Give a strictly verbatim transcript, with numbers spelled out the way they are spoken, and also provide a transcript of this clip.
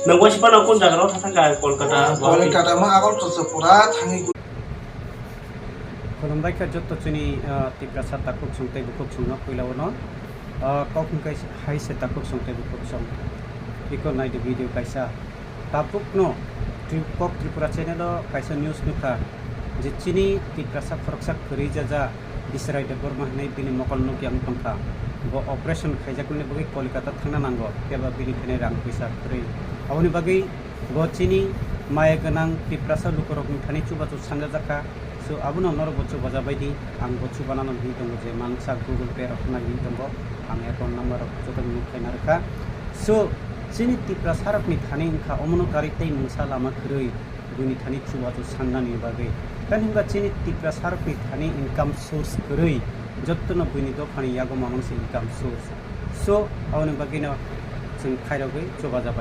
Nang waisa phano kun jaga o thangkha Kolkata, Guwahati? Kolkata ma Agartala pura thangwi. Khulumbai kha jotto chini, ah, Tiprasa takhuk song tei bukhuk songno puila uno, ah, kok hwnkhe hai se takhuk song tei bukhuk song. Iko naidi video kaisa. Tabukno Tri-, Kok Tripura channel o kaisa news nukha je chini Tiprasa khoroksa kwrwi jaja Bisrai Debbarma hinwi bini mokol nukya wng tongkha. Bo operation khaijakmani bagwi Kolkata thangna nango, phiya ba bini thani rang puisa kwrwi. Aboni bagwi bo chini maya gwnang Tiprasa lukurokni thani chubachu sanjajakha. So, abono norokbo chubajabaidi, angbo chubanano hinwi tongo je mansa Google Pay rok nai hinwi tongo, ang account number rok jotono nuk khaina rwkha. So, chini Tiprasarokni thani wngkha omono gari tei mungsa lama kwrwi. Buini thani chubachu sannani bagwi. Tani hwnba chini Tiprasarokni thani income source kwrwi, jottono buini dophani yago mamang se income source. So, aboni bagwino chwng khairogwi chubajabai.